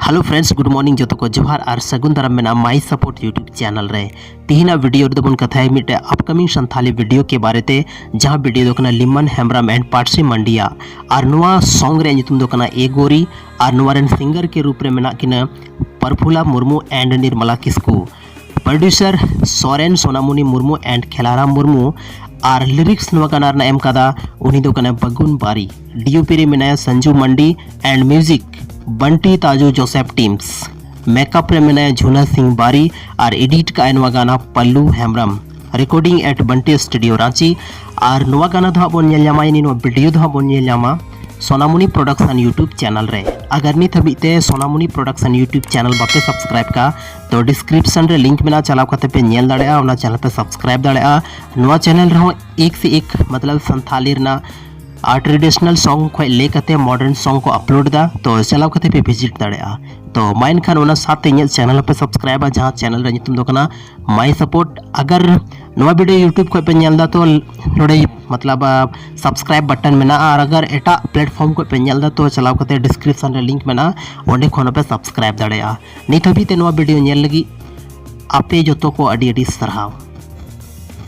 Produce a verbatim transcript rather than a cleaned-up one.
Hello friends, good morning, ᱡᱚᱛᱚ ᱠᱚ ᱡᱚᱦᱟᱨ ᱟᱨ ᱥᱟᱹᱜᱩᱱ ᱫᱟᱨᱟᱢ ᱢᱮᱱᱟᱜᱼᱟ My Support YouTube channel ᱨᱮ᱾ ᱛᱤᱦᱤᱧᱟᱜ video ᱨᱮᱫᱚ ᱵᱚᱱ ᱠᱟᱛᱷᱟᱭᱟ ᱢᱤᱫᱴᱮᱡ upcoming ᱥᱟᱱᱛᱷᱟᱞᱤ video ᱠᱮ ᱵᱟᱨᱮ ᱛᱮ, ᱡᱟᱦᱟᱸ video ᱫᱚ ᱠᱟᱱᱟ ᱞᱤᱢᱟᱱ ᱦᱮᱢᱵᱨᱚᱢ and ᱯᱟᱹᱨᱥᱤ ᱢᱟᱱᱰᱤᱭᱟ᱾ ᱟᱨ ᱱᱚᱣᱟ song ᱨᱮᱭᱟᱜ ᱧᱩᱛᱩᱢ ᱫᱚ ᱠᱟᱱᱟ ᱮ ᱜᱳᱨᱤ᱾ ᱟᱨ ᱱᱚᱣᱟ ᱨᱮᱱ singer ᱠᱮ ᱨᱩᱯ ᱨᱮ ᱢᱮᱱᱟᱜ ᱠᱤᱱᱟ ᱯᱨᱚᱯᱷᱩᱞᱟ Murmu and ᱱᱤᱨᱢᱟᱞᱟ Kisku. Producer Soren Sonamuni Murmu and Khelaram Murmu. R lyrics ᱱᱚᱣᱟ ᱜᱟᱱᱟ ᱨᱮᱱᱟᱜ ᱮᱢ ᱠᱟᱫᱟ, ᱩᱱᱤ ᱫᱚ ᱠᱟᱱᱟᱭ ᱵᱟᱜᱩᱱ ᱵᱟᱨᱤ᱾ DOP ᱨᱮ ᱢᱮᱱᱟᱭᱟ ᱥᱟᱱᱡᱩ ᱢᱟᱱᱰᱤ and music ᱵᱟᱱᱴᱤ ᱛᱟᱡᱩ ᱡᱳᱥᱮᱯ ᱴᱤᱢᱥ᱾ Makeup ᱨᱮ ᱢᱮᱱᱟᱭᱟ ᱡᱷᱩᱱᱟ ᱥᱤᱝ ᱵᱟᱨᱤ ᱟᱨ edit ᱠᱟᱜᱼᱟᱭ ᱱᱚᱣᱟ ᱜᱟᱱᱟ ᱯᱟᱞᱞᱩ Hembrom. Recording at ᱵᱟᱱᱴᱤ studio Ranchi. ᱟᱨ ᱱᱚᱣᱟ ᱜᱟᱱᱟ ᱫᱚ ᱦᱟᱸᱜ ᱵᱚᱱ ᱧᱮᱞ ᱧᱟᱢᱟ, ᱤᱱᱤ ᱱᱚᱣᱟ video ᱫᱚ ᱦᱟᱸᱜ ᱵᱚᱱ ᱧᱮᱞ ᱧᱟᱢᱟ ᱥᱳᱱᱟᱢᱩᱱᱤ Production YouTube channel ᱨᱮ᱾ ᱟᱜᱟᱨ ᱱᱤᱛ ᱦᱟᱹᱵᱤᱡ ᱛᱮ ᱥᱳᱱᱟᱢᱩᱱᱤ Production YouTube channel ᱵᱟᱯᱮ subscribe ᱠᱟᱜᱼᱟ, ᱛᱚ description ᱨᱮ link ᱢᱮᱱᱟᱜᱼᱟ, ᱪᱟᱞᱟᱣ ᱠᱟᱛᱮ ᱯᱮ ᱧᱮᱞ ᱫᱟᱲᱮᱭᱟᱜᱼᱟ, ᱚᱱᱟ channel ᱯᱮ subscribe ᱫᱟᱲᱮᱭᱟᱜᱼᱟ᱾ ᱱᱚᱣᱟ channel ᱨᱮᱦᱚᱸ ᱮᱠ ᱥᱮ ᱮᱠ ᱢᱚᱛᱞᱚᱵ ᱥᱟᱱᱛᱷᱟᱞᱤ ᱨᱮᱱᱟᱜ ᱟᱨ traditional song ᱠᱷᱚᱱ ᱞᱟᱹᱭ ᱠᱟᱛᱮ modern song ᱠᱚ upload ᱮᱫᱟ, ᱛᱚ ᱪᱟᱞᱟᱣ ᱠᱟᱛᱮ ᱯᱮ visit ᱫᱟᱲᱮᱭᱟᱜᱼᱟ᱾ ᱛᱚ ᱢᱟ ᱮᱱᱠᱷᱟᱱ ᱚᱱᱟ ᱥᱟᱶᱛᱮ ᱤᱧᱟᱹᱜ channel ᱦᱚᱸᱯᱮ subscribeᱟ, ᱡᱟᱦᱟᱸ channel ᱨᱮ ᱧᱩᱛᱩᱢ ᱫᱚ ᱠᱟᱱᱟ My Support᱾ ᱟᱜᱟᱨ ᱱᱚᱣᱟ video YouTube ᱠᱷᱚᱱ ᱯᱮ ᱧᱮᱞ ᱮᱫᱟ, ᱛᱚ ᱱᱚᱰᱮ ᱢᱚᱛᱞᱚᱵ subscribe button ᱢᱮᱱᱟᱜᱼᱟ, ᱟᱨ ᱟᱜᱟᱨ ᱮᱴᱟᱜ platform ᱠᱷᱚᱱ ᱯᱮ ᱧᱮᱞ ᱮᱫᱟ, ᱛᱚ ᱪᱟᱞᱟᱣ ᱠᱟᱛᱮ description ᱨᱮ link ᱢᱮᱱᱟᱜᱼᱟ, ᱚᱸᱰᱮ ᱠᱷᱚᱱ ᱦᱚᱸᱯᱮ subscribe ᱫᱟᱲᱮᱭᱟᱜᱼᱟ᱾ ᱱᱤᱛ ᱦᱟᱹᱵᱤᱡ ᱛᱮ ᱱᱚᱣᱟ video ᱧᱮᱞ ᱞᱟᱹᱜᱤᱫ ᱟᱯᱮ ᱡᱚᱛᱚ ᱠᱚ ᱟᱹᱰᱤ ᱟᱹᱰᱤ ᱥᱟᱨᱦᱟᱣ᱾